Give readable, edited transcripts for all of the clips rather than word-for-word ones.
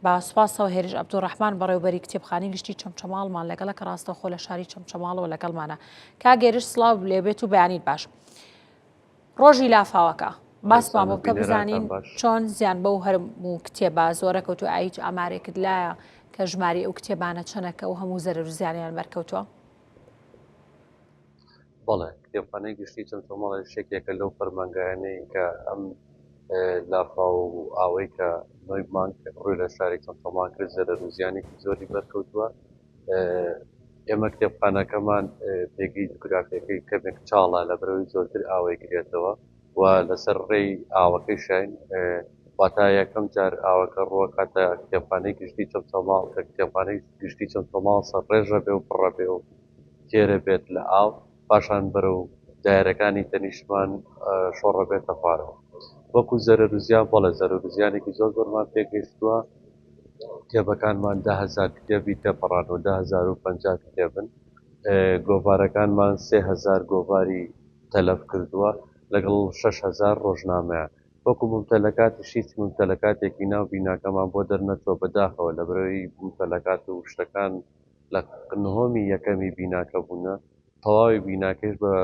بە سوپاسەوە هێرش عەبدولڕەحمان بەڕێوبەری کتێبخانەی گشتی چەمچەماڵمان لەگەڵە کە ڕاستەوخۆ لە شاری چەمچەماڵەوە لەگەڵمانە. کاک هێرش سڵاو لێبێت و بەیانیت باش. ڕۆژی لافاوەکە باسمان بۆ بکە بزانین چۆن زیان بەو هەموو کتێبە زۆرە کەوتو ئایا هیچ ئامارێکت لایە کە ژماری ئەو کتێبانە چەنە کە ئەو هەموو زەرەر و زیانیان بەرکەوتووە؟ بەڵێ، کتێبخانەی گشتی چەمچەماڵیش یەکێکە لەو فەرمانگایانەی کە ئەم لافاو و ئاوەی کە نۆی مانگ ڕووی لە شاری چەمچەماڵ کرد زەرەر و زیانێکی زۆری بەرکەوتووە. ئێمە کتێبخانەکەمان پێگەی جوگرافیەکەی کەمێک چاڵە لەبەرئەوەی زۆرتر ئاوەی گرێتەوە و لەسەر ڕێی ئاوەکەی شاین واتا یەکەم جار ئاوەکە ڕووەکاتە کتێبخانەی گشتی چەمچەماڵ کە کتێبخانەی گشتی چەمچەماڵ سەرڕێژە بێ و پڕە بێ و تێرە بێت لە ئاو پاشان بەرەو دایرەکانی تەنیشتمان شۆڕە بێتە خوارەوە وەکو زەرەر و زیان بەڵێ زەرەر و زیانێکی زۆر زۆرمان پێگەیشتووە کتێبەکانمان 10هزار کتێبی تێپەڕانەوە 10,050 کتێبن گۆڤارەکانمان 3000 گۆڤاری تەلەف کردووە لەگەڵ 6000 ڕۆژنامەیە وەکو ممتەلەکاتیش هیچ ممتەلەکاتێکی ناو بیناکەمان بۆ دەرنەچووە بەداخەوە لەبەرئەوەی ممتەلەکات و شتەکان لە نهۆمی یەکەمی بیناکە بوونە، تەواوی بیناکەیش بە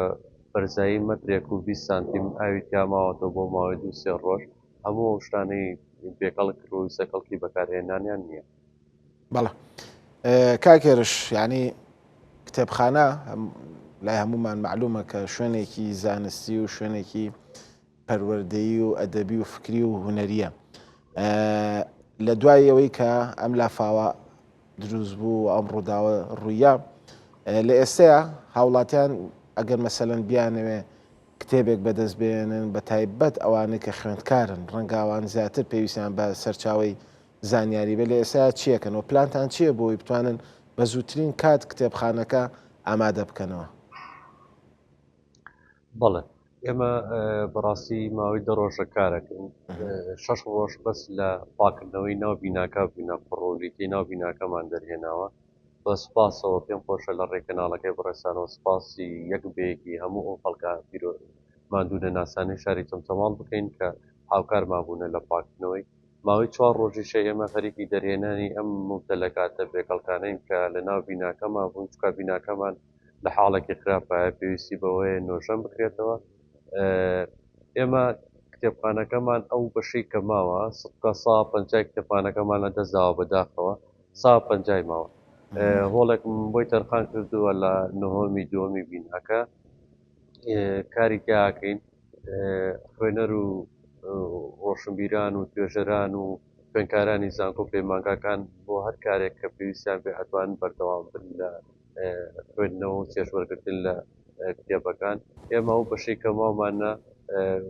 بەرزایی مەترێک و 20 سانتیم ئاوی تیا ماوەتەوە بۆ ماوەی دوو سێ ڕۆژ، هەموو ئەو شتانەی بێکەڵک ڕوویسە کەڵکی بەکارهێنانیان نییە. بەڵێ کاک هێرش یانی کتێبخانە لای هەموومان مەعلومە کە شوێنێکی زانستی و شوێنێکی پەروەردەیی و ئەدەبی و فکری و هونەریە لە دوای ئەوەی کە ئەم لافاوە دروست بوو و ئەم ڕووداوە ڕوویا لە ئێستەیە هاوڵاتیان ئەگەر مەسەلەن بیانەوێ کتێبێک بەدەست بێنن بە تایبەت ئەوانەی کە خوێندکارن ڕەنگاوان زیاتر پێویستیان بە سەرچاوەی زانیاری بێت لە ئێستا چیەکەن و پلانتان چییە بۆی بتوانن بە زووترین کات کتێبخانەکە ئامادە بکەنەوە؟ بەڵێ ئێمە بەڕاستی ماوەی دە ڕۆژە کارەکەین شەش ڕۆژ بەس لە پاکردنەوەی ناو بیناکە بووینە قڕۆلیتی ناو بیناکەمان دەرهێناوە بە سوپاسەوە پێم خۆشە لە ڕێکەناڵەکەی بەڕێزتانەوە سوپاسی یەک بەیەکی هەموو ئەو خەڵکە پیرۆ ماندوو نەناسانەی شاری چەمچەماڵ بکەین کە هاوکارمان بوونە لە پاکردنەوەی ماوەی چوار ڕۆژیشە ئێمە خەریکی دەرهێنانی ئەم مومتەلەکاتە بێکەڵکانەین کە لە ناو بیناکەمان بوون چونکە بیناکەمان لە حاڵێکی خراپایە پێویستی بەوەیە نۆژەن بکرێتەوە ئێمە کتێبخانەکەمان ئەو بەشەی کە ماوە سەدا سا پەنجای کتێبخانەکەمان لە دەست داوە بەداخەوە سا پەنجای ماوە هۆڵێکم بۆی تەرخان کردووە لە نهۆمی دووەمی بیناکە کاری تیاکەین خوێنەر و ڕۆشنبیران و توێژەران و خوێنکارانی زانکۆ پەیمانگاکان بۆ هەر کارێک کە پێویستیان بێ ئەتوانن بەردەوام بن لە خوێندنەوە و چێژوەرگرتن لە کتێبەکان. ئێمە ئەو بەشەی کە ماومانە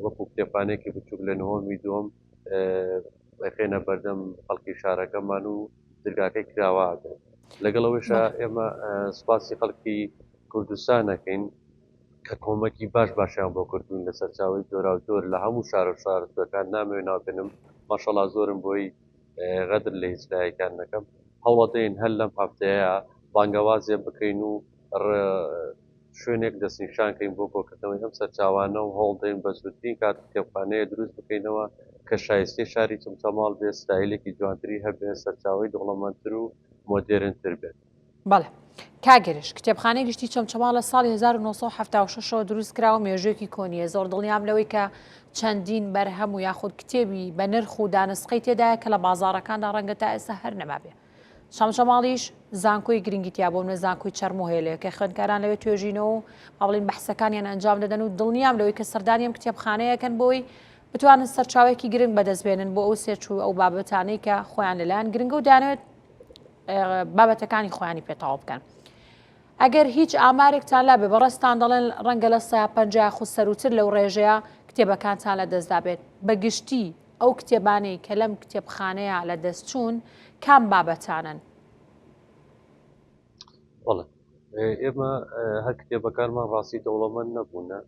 وەکو کتێبخانەیەکی بچووک لە نهۆمی دووەم ئەخەینە بەردەم خەڵکی شارەکەمان و درگاکەی کراوە ئەبێت. لەگەڵ ئەوەیشا ئێمە سوپاسی خەڵکی کوردستان ئەکەین کە کۆمەکی باش باشیان بۆ کردوین لە سەرچاوەی جۆراوجۆر لە هەموو شارە و شارەزوورەکان نامەوێ ناو بێنم ماشەڵا زۆرن بۆی غەدر لە هیچ لایەکیان نەکەم هەوڵەدەین هەر لەم هەفتەیە بانگەوازێ بکەین و شوێنێک دەستنیشان کەین بۆ کۆکردنەوەی ئەم سەرچاوانە و هەوڵدەین بە زووترین کات کتێبخانەیە دروست بکەینەوە کە شایستەی شاری چەمچەماڵ بێت ستایلێکی جوانتری هەبێت سەرچاوەی دەوڵەمەندتر و مۆدێرنتر بێت. بەڵێ کاک گەرش، کتێبخانەی گشتی چەمچەماڵ لە ساڵی 1970 ەوە دروست کراوە مێژوویەکی کۆنیە زۆر دڵنیام لەوەی کە چەندین بەرهەم و یاخود کتێبی بە نرخ و دانسقەی تێدایە کە لە بازاڕەکاندا ڕەنگە تا ئێستا هەر نەمابێ. چەمچەماڵیش زانکۆی گرنگی تیا بۆ منە زانکۆی چەرمۆ هەیە لەوێ کە خوێندکاران لەوێ توێژینەوە و با بڵێین بەحسەکانیان ئەنجام دەدەن و دڵنیام لەوەی کە سەردانی ئەم کتێبخانەیەکەن بۆی بتوانن سەرچاوەیەکی گرنگ بەدەست بێنن بۆ ئەو search و ئەو بابەتانەی کە خۆیان لەلایەن گرنگە و دانەوێت بابەتەکانی خۆیانی پێ تەواو بکەن. ئەگەر هیچ ئامارێکتان لابێ بەڕێزتان دەڵێن ڕەنگە لە سەیا 50 یاخود سەرووتر لەو ڕێژەیە کتێبەکانتان لە دەستدا بێت بە گشتی ئەو کتێبانەی کە لەم کتێبخانەیە لە دەست چوون کام بابەتانەن؟ بەڵێ ئێمە هەر کتێبەکانمان ڕاستی دەوڵەمەند نەبوونە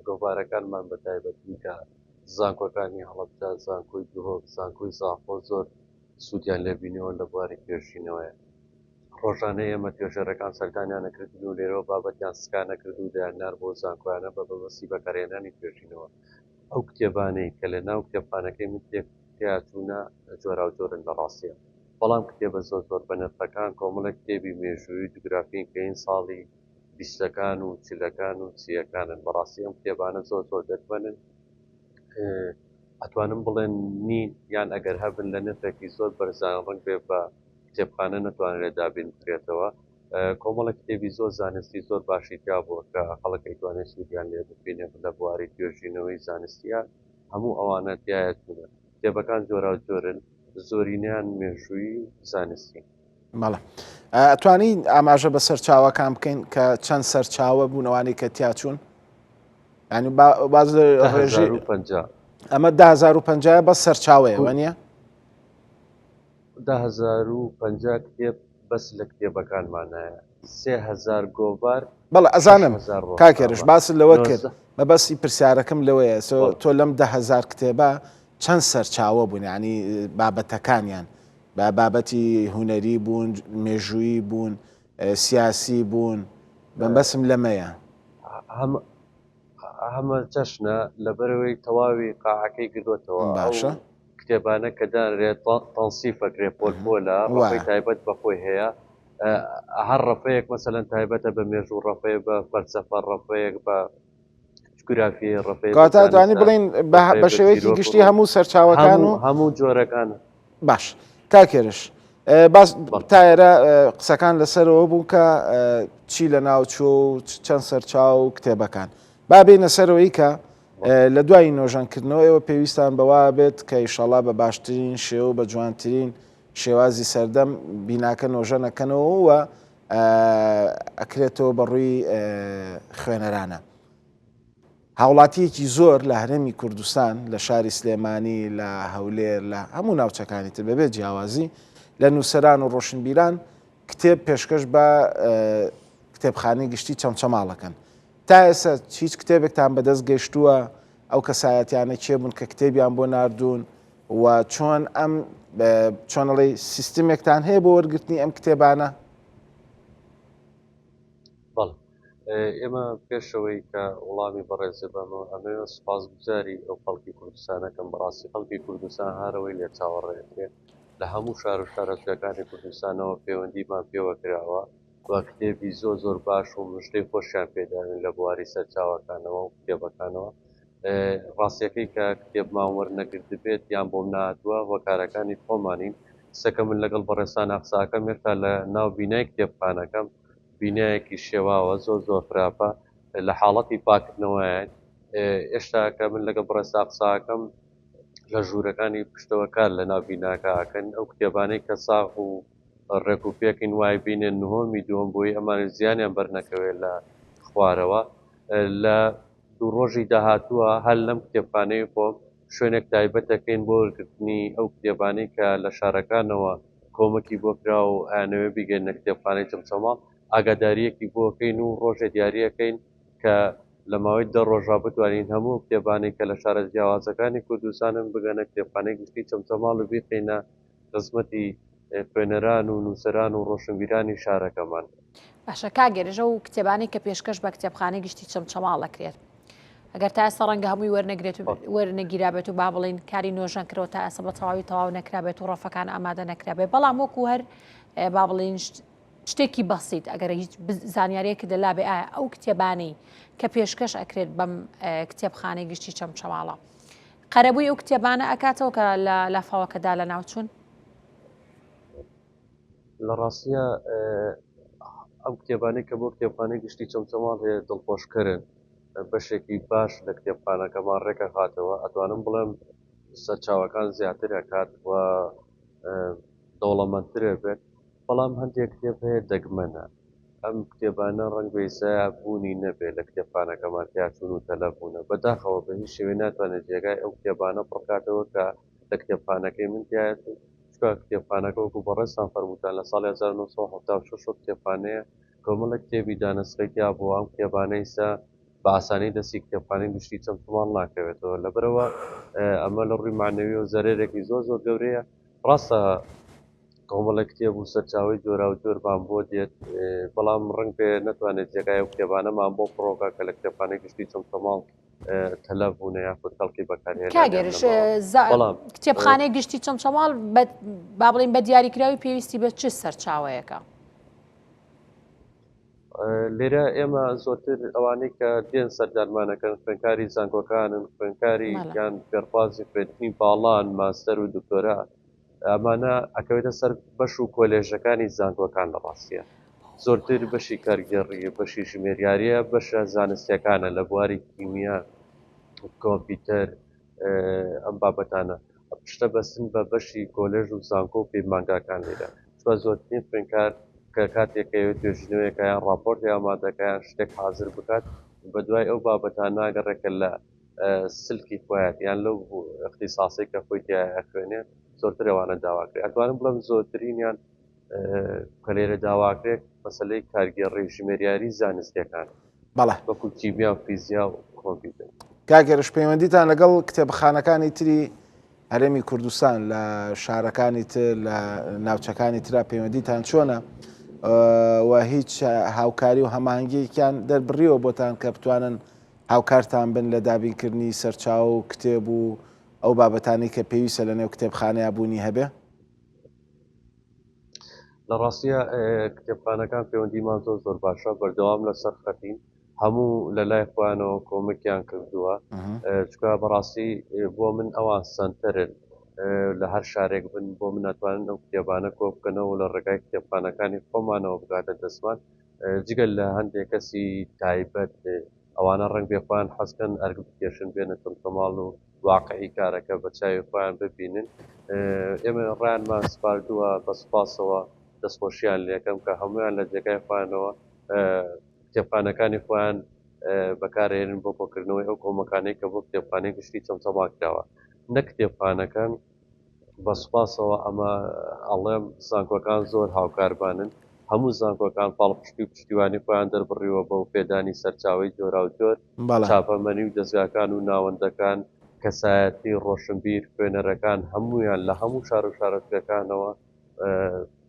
گۆڤارەکانمان بە تایبەتی کە زانکۆکانی هەڵەبجە زانکۆی دهۆک زانکۆی زاخۆ زۆر سوودیان لێ بینیوە لە بواری توێژینەوەیە ڕۆژانە ئێمە توێژەرەکان سەردانیان نەکردن و لێرەوە بابەتیان سکان نەکرد و دەیاننار بۆ زانکۆیانە بە بەبەستی بەکارهێنانی توێژینەوە ئەو کتێبانەی کە لە ناو کتێبخانەکەی من تێیاچوونە جۆراوجۆرن لە ڕاستیە. بەڵام کتێبە زۆر زۆر بەنرخەکان کۆمەڵێک کتێبی مێژوویی و جوگرافین کە هین ساڵی بیستەکان و چلەکان و سییەکانن. بەڕاستی ئەم کتێبانە زۆر زۆر دەگمەنن. ئەتوانم بڵێن نین یان ئەگەر هەبن لە نرخێکی زۆر بەرزان ڕەنگ بێ بە کتێبخانە نەتوانرێت دابین بکرێتەوە. کۆمەڵێک کتێبی زۆر زانستی زۆر باشی تیا بووە کە خەڵک ئەیتوانێت سوودیان لێ ببینێ لە بواری توێژینەوەی زانستیە هەموو ئەوانە تیایە چوونە. کتێبەکان جۆراوجۆرن، زۆرینەیان مێژوویی و زانستین. بەڵێ. ئەتوانی ئاماژە بە سەرچاوەکان بکەین کە چەند سەرچاوە بوون ئەوانەی کە تیا چوون؟ یعنی باز لە ڕێژەی ئەمە 1050 بەس سەرچاوەیە وانە؟ 1050 کتێب بەس لە کتێبەکانمانایە 3000 گۆڤار بەڵێ ئەزانم کاک هێرش باست لەوە کرد مەبەستی پرسیارەکەم لەوەیە تۆ لەم 10هزار کتێبە چەند سەرچاوە بوون ینی بابەتەکانیان بە بابەتی هوەری بوون مێژوویی بوون سیاسی بوون بەمبەسم لەمەیە هەمە چەشنە لەبەرەوەی تەواوی قاعەکەی گرتووەتەوە باشە کتێبانە کە دانرێت تەنسیفەکرێ پۆل پۆلە ڕەفەی تایبەت بەخۆی هەیە هەر ڕەفەیەک مەسەلەن تایبەتە بە مێژوو ڕەفەیە بە فەلسەفە ڕەفەیەک بە جوگرافی ڕەفەیە کاتە توانی بڵین بە شێوەیەکی گشتی هەموو سەرچاوەکان و هەموو جۆرەکان باش کاکێرش باس تایرە قسەکان لەسەرەوە بوو کە چی لە ناوچوو و چەند سەرچاو و کتێبەکان با بینە سەرەوەی کە لە دوای نۆژەنکردنەوە ئێوە پێویستان بەوە بێت کە ئیشەڵا بە باشترین شێوە و بە جوانترین شێوازی سەردەم بیناکە نۆژەنەکەنەوە و ئەکرێتەوە بە ڕووی خوێنەرانە. هاوڵاتیەکی زۆر لە هەرێمی کوردستان لە شاری سلێمانی لە هەولێر لە هەموو ناوچەکانی تر بەبێ جیاوازی لە نووسەران و ڕۆشنبیران کتێب پێشکەش بە کتێبخانەی گشتی چەمچەماڵەکەن تا ئێستا هیچ کتێبێکتان بەدەست گەشتووە ئەو کەسایەتیانە کێ بوون کە کتێبیان بۆ ناردوون و چۆن ئەم چۆنەڵی سیستمێکتان هەیە بۆ وەرگرتنی ئەم کتێبانە؟ بەڵێ ئێمە پێشەوەی کە وڵامی بەڕێزێ بەمەوە ئەمەوێ سوپاسگوزاری ئەو خەڵکی کوردستانەکەم بەڕاستی خەڵکی کوردستان هەرەوەی لێ چاوەڕێکرێت لە هەموو شار و شارۆچکەکانی کوردستانەوە پەیوەندیمان پێوە کراوە و کتێبی زۆر زۆر باش و مژدەی خۆشیان پێداوین لە بواری سەرچاوەکانەوە و کتێبەکانەوە ڕاستیەکەی کە کتێبمان وەرنەگرتبێت یان بۆم نەهاتووە هۆکارەکانی خۆمانین قسەکە من لەگەڵ بەڕێزتانا قسەئەکەم هێشتا لە ناو بینای کتێبخانەکەم بینایەکی شێواوە زۆر زۆر خراپە لە حاڵەتی پاکردنەوەیان ئێشتا کە من لەگەڵ بەڕێزتا قسەئەکەم لە ژوورەکانی پشتەوە کار لە ناو بیناکە ئەکەن ئەو کتێبانەی کە ساغ و ڕێک و پێکین وای بینێن نهۆمی دووەم بۆی ئەمانە زیانیان بەرنەکەوێت لە خوارەوە لە دوو ڕۆژی داهاتووە هەر لەم کتێبخانەی خۆم شوێنێک تایبەت دەکەین بۆ وەرگرتنی ئەو کتێبانەی کە لە شارەکانەوە کۆمەکی بۆ کرا و ئەیانەوێ بیگەینە کتێبخانەی چەمچەماڵ ئاگادارییەکی بۆ کەین و ڕۆژێ دیارییەکەین کە لە ماوەی دە ڕۆژا بتوانین هەموو ئەو کتێبانەی کە لە شارە جیاوازەکانی کوردستانن بگەنە کتێبخانەی گشتی چەمچەماڵ و بیخەینە خزمەتی خوێنەران و نووسەران و ڕۆشنبیرانی شارەکەمان. باشە کاک گەرێژ ئەو کتێبانەی کە پێشکەش بە کتێبخانەی گشتی چەمچەماڵ ئەکرێت ئەگەر تا ئێستا ڕەنگە هەمووی وەرنەگرێت و وەرنەگیرابێت و با بڵین کاری نۆژەن کرەوە تا ئێستا بە تەواوی تەواو نەکرابێت و ڕەفەکان ئامادە نەکرابێت بەڵام وەکو هەر با بڵین شتێکی بەسیت ئەگەر هیچ زانیاریەکی دەلابێ ئایا ئەو کتێبانەی کە پێشکەش ئەکرێت بەم کتێبخانەی گشتی چەمچەماڵە قەرەبووی ئەو کتێبانە ئەکاتەوە کە لە لافاوەکەدا لەناوچوون؟ لە ڕاستیە ئەم کتێبانەی کە بۆ کتێبخانەی گشتی چەمچەماڵ هەیە دڵخۆشکەرن بەشێکی باش لە کتێبخانەکەمان ڕێکەخاتەوە ئەتوانم بڵێم سەرچاوەکان زیاتر ئەکات و دەوڵەمەندترە بێت بەڵام هەندێک کتێب هەیە دەگمەنە ئەم کتێبانە ڕەنگبێ ئیستا بوونی نەبێ لە کتێبخانەکەمان تیاچوون و تەلەف بوونە. بەداخەوە بە هیچ شێوەیە ناتوانێت جێگای ئەو کتێبانە پڕکاتەوە کە لە کتێبخانەکەی من تیایەتی، چونکە کتێبخانەکە وەکو بەڕێزتان فەرمووتان لە ساڵی 1976 ەوە کتێبخانەیە کۆمەڵێک کتێبی دانسقەی تیا بووە، ئەم کتێبانە ئیستا بە ئاسانی دەستی کتێبخانەی گشتی چەمچەماڵ ناکەوێتەوە، لەبەرئەوە ئەمە لە ڕووی مەعنەویەوە زەرەرێکی زۆر زۆر گەورەیە. ڕاستە کۆمەڵێک کتێب و سەرچاوەی جۆراوجۆرمان بۆ دێت، بەڵام ڕەنگبێ نەتوانێت جێگای ئەو کتێبانەمان بۆ پڕۆکا کە لە کتێبخانەی گشتی چەمچەماڵ. تەلەف بوونە یاخود کەڵکی بەکارهێنانیان کاک هێرش نەماوە. بەڵام کتێبخانەی گشتی چەمچەماڵ با بڵێین بە دیاریکراوی پێویستی بە چ سەرچاوەیەکە؟ لێرە ئێمە زۆرتر ئەوانەی کە دێن سەردانمانەکەن خوێنکاری زانکۆکانن خوێنکاری یان فێرخوازی خوێندنی باڵان ماستەر و دکتۆرا ئەمانە ئەکەوێتە سەر بەش و کۆلێژەکانی زانکۆکان لە ڕاستیە زۆرتر بەشی کارگێڕیە بەشی ژمێریاریە بەشە زانستیەکانە لە بواری کیمیا کۆمپیوتەر ئەم بابەتانە پشتە بەستن بە بەشی کۆلێژ و زانکۆ و پەیمانگاکان لێرە چوە زۆرترین خوێنکار کە کاتێک ئەیەوێت توێژینەوەیەکە یان ڕاپۆرتی ئامادەکە یان شتێک حازر بکات بە دوای ئەو بابەتان ناگەڕێ کە لە سلکی خۆیان یان لەو اختصاصەی کە خۆی تیا ئەخوێنێ زۆرتر ئەوانە داواکرێت ئەتوانم بڵێم زۆرترینیان کە لێرە داواکرێت مەسلەی کارگێڕی ژمێریاری زانستیەکان بەڵێ وەکو کیمیا و فیزیا و کۆمپیوتەر. کاک هێرش پەیوەندیتان لەگەڵ کتێبخانەکانی تری هەرێمی کوردستان لە شارەکانی تر لە ناوچەکانی ترا پەیوەندیتان چۆنە و هیچ هاوکاری و هەماهەنگیەکیان دەربڕیوە بۆتان کە بتوانن هاوکارتان بن لە دابینکردنی سەرچاوە و کتێب و ئەو بابەتانەی کە پێویستە لە نێو کتێبخانەیا بوونی هەبێ؟ لە ڕاستیە کتێبخانەکان پەیوەندیمان زۆر زۆر باشە بەردەوام لەسەر خەتین هەموو لە لای خۆیانەوە کۆمەکیان کردووە چکە بەڕاستی بۆ من ئەوان سنتەرن لە هەر شارێک بن بۆ من ناتوانن ئەو کتێبانە کۆ بکەنەوە لە ڕێگای کتێبخانەکانی خۆمانەوە بگاتە دەستمان جگەل لە هەندێک کەسی تایبەت ئەوانە ڕەنگ بێ خۆیان حەزکەن ئەرک بکێشن بێنە چەمچەماڵ و واقعی کارەکە بە چاوی خۆیان ببینن ئێمە ڕایانمان سپاردووە بە سوپاسەوە دەستخۆشیان لێکەم کە هەمویان لە جێگای خۆیانەوە کتێبخانەکانی خۆیان بەکارهێنن بۆ کۆکردنەوەی ئەو کۆمەکانەی کە بۆ کتێبخانەی گشتی چەمچەماڵ کراوە نەک کتێبخانەکان بە سوپاسەوە ئەمە ئەڵێم زانکۆکان زۆر هاوکاربانن هەموو زانکۆکان پاڵپشتی و پشتیوانی خۆیان دەربڕیوە بەو پێدانی سەرچاوەی جۆراوجۆر چاپەمەنی و دەزگاکان و ناوەندەکان کەسایەتی ڕۆشنبیر خوێنەرەکان هەمویان لە هەموو شار و شارۆچکەکانەوە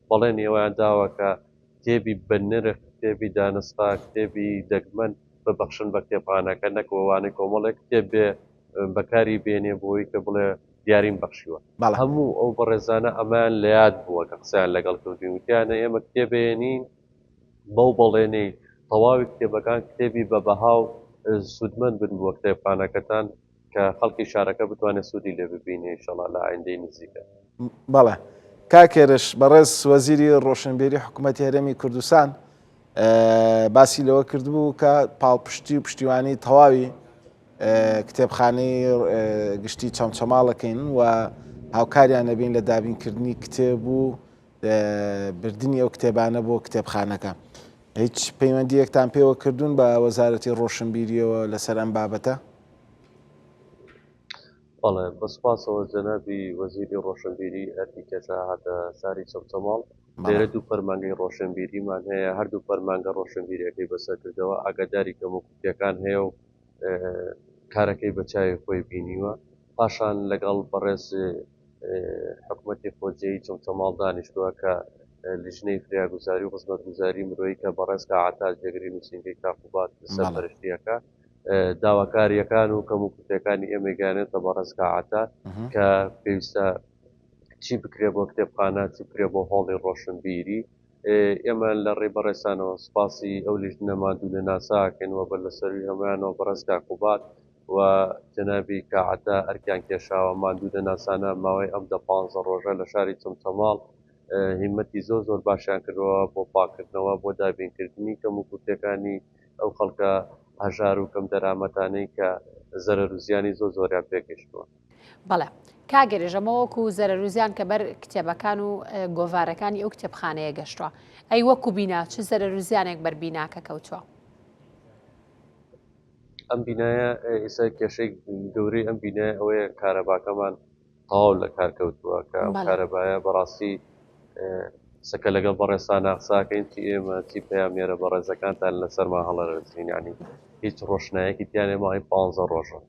بەڵێنی ئەویان داوە کە کتێبی بەنرخ کتێبی دانسقا کتێبی دەگمەن ببەخشن بە کتێبخانەکە نەک وانەی کۆمەڵێک کتێب بێ بەکاری بێنێ بۆی کە بڵێ دیاریم بەخشیوە هەموو ئەو بەڕێزانە ئەمەیان لە یاد بووە کە قسەیان لەگەڵ کردوین وتیانە ئێمە کتێبێنین بەو بەڵێنەی تەواوی کتێبەکان کتێبی بە بەها و سوودمەند بن بۆ کتێبخانەکەتان کە خەڵکی شارەکە بتوانێت سوودی لێ ببینێ ئیشەڵا لە ئایندەی نزیکە. بەڵێ کاک هێرش، بەڕێز وەزیری ڕۆشنبیری حکوومەتی هەرێمی کوردستان باسی لەوە کردبوو کە پاڵپشتی و پشتیوانی تەواوی کتێبخانەی گشتی چەمچەماڵەکەین و هاوکاریان نەبین لە دابینکردنی کتێب و بردنی ئەو کتێبانە بۆ کتێبخانەکە. هیچ پەیوەندیەکتان پێوە کردوون بە وەزارەتی ڕۆشنبیریەوە لەسەر ئەم بابەتە؟ بەڵێ بە سوپاسەوە جەنابی وەزیری ڕۆشنبیری ئەرکی کێشا هاتە شاری چەمچەماڵ لێرە دوو فەرمانگەی ڕۆشنبیریمان هەیە هەردوو فەرمانگە ڕۆشنبیریەکەی بەسەرکردەوە ئاگاداری کەموکورتیەکان هەیە و کارەکەی بە چاوی خۆی بینیوە پاشان لەگەڵ بەڕێز حکومەتی خۆجێی چەمچەماڵ دانیشتووە کە لیژنەی فریاگوزاری و خزمەتگوزاری مرۆیی کە بەڕێز کاک عەتا جێگری نووسینگەی کاک قوباد سەرپەرشتیەکە داواکاریەکان و کەم و کورتەکانی ئێمەی گەیانێتە بەڕێز کاک عەتا کە پێویستە چی بکرێ بۆ کتێبخانە چی بکرێ بۆ هۆڵی ڕۆشنبیری ئێمە لە ڕێی بەڕێزانەوە سوپاسی ئەو لیژنە ماندوو نەناساکەین و بە لە سەروی هەموویانەوە بەڕێز کاک قوباد و جەنابی کاک عەتا ئەرکیان کێشاوە ماندوو نەناسانە ماوەی ئەم دە پانزە ڕۆژە لە شاری چەمچەماڵ هیمەتی زۆر زۆر باشیان کردووە بۆ پاککردنەوە بۆ دابینکردنی کەموکورتیەکانی ئەو خەڵکە هەژار و کەم دەرامەتانەی کە زەرەر و زیانی زۆر زۆریان پێگەیشتووە. بەڵێ کاک گەرێژ ئەمە وەکو زەرەروزیان کە بەر کتێبەکان و گۆڤارەکانی ئەو کتێبخانەیە گەشتووە ئەی وەکو بینا چ زەرەروزیانێک بەر بیناکە کەوتووە؟ ئەم بینایە ئێستا کێشەی گەورەی ئەم بینایە ئەوەیە کارەباکەمان تەواو لە کار کەوتووە کە ئەم کارەبایە بەڕاستی قسەکە لەگەڵ بەڕێزتان قساکەین چی ئێمە چی پەیامنێرە بەڕێزەکانتان لەسەرمان هەڵەرزین ینی هیچ ڕۆشنایەکی تیانێ ماوەی پ ڕۆژە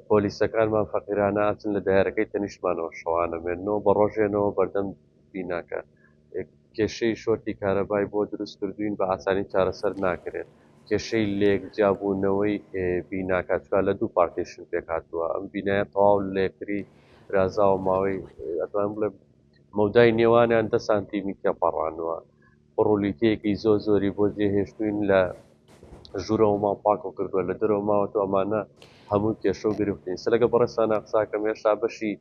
پۆلیسەکانمان فەقیرانە ئەچن لە دایرەکەی تەنیشتمانەوە شەوانە مێنەوە بە ڕۆژێنەوە بەردەم بیناکە کێشەی شۆرتی کارەبای بۆ دروست کردوین بە ئاسانی چارەسەر ناکرێت. کێشەی لێک جیابوونەوەی بیناکە چوار لە دوو partition پێک هاتووە ئەم بینایە تەواو لە یەکتری ترازاوە ماوەی ئەتوانم بڵێم مەودای نێوانیان دە سانتیمی تێپەڕانووە پڕولیتەیەکی زۆر زۆری بۆ جێهێشتوین لە ژوورەوەمان پاکۆ کردووە لە دەرەوە ماوەتەوە ئەمانە هەموو کێشە و گرفتین سەلەگە بەڕێزتانە قساکەم هێشتا بەشی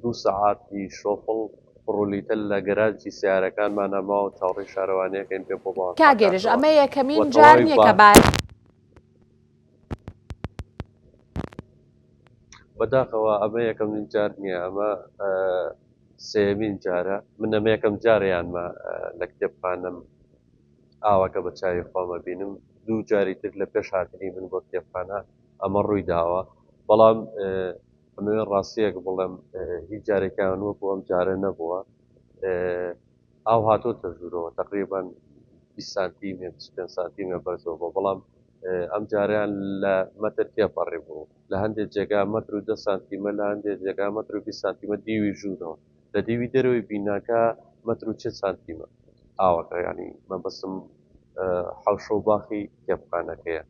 دوو سەعاتی شۆفڵ پڕولیتە لە گەراجی سیارەکانمانە ماوە چاوەڕێی شارەوانیەکەین پێ بۆ بەوان کاک هێرش پاکاتەوە ئەمە و یەکەمین جار تەواوی نییە با کە بار بەداخەوە ئەمە یەکەمین جار نییە ئەمە سێیەمین جارە من ئەمە یەکەم جارەیانمە لە کتێبخانەم ئاوەکە بە چاوی خۆمە بینم دوو جاری تر لە پێش هاتنی من بۆ کتێبخانە ئەمە ڕووی داوە بەڵام ئەمەوێ ڕاستیەک بڵێم هیچ جارێکیان وەکو ئەم جارە نەبووە ئاو هاتۆتە ژوورەوە تقریبان 20 سانتیمێ 25 سانتیمێ بەرزەوە بۆ بەڵام ئەم جاریان لە مەتر تێپەڕی بوو لە هەندێک جێگا مەتر و دە سانتیمە لە هەندێک جێگا مەتر و 20 سانتیمە دیوی ژوورەوە لە دیوی دەرەوەی بیناکە مەتر و 40 سانتیمە ئاوەکە ینی مەبەسم حەوشە و باخی کتێبخانەکەیە.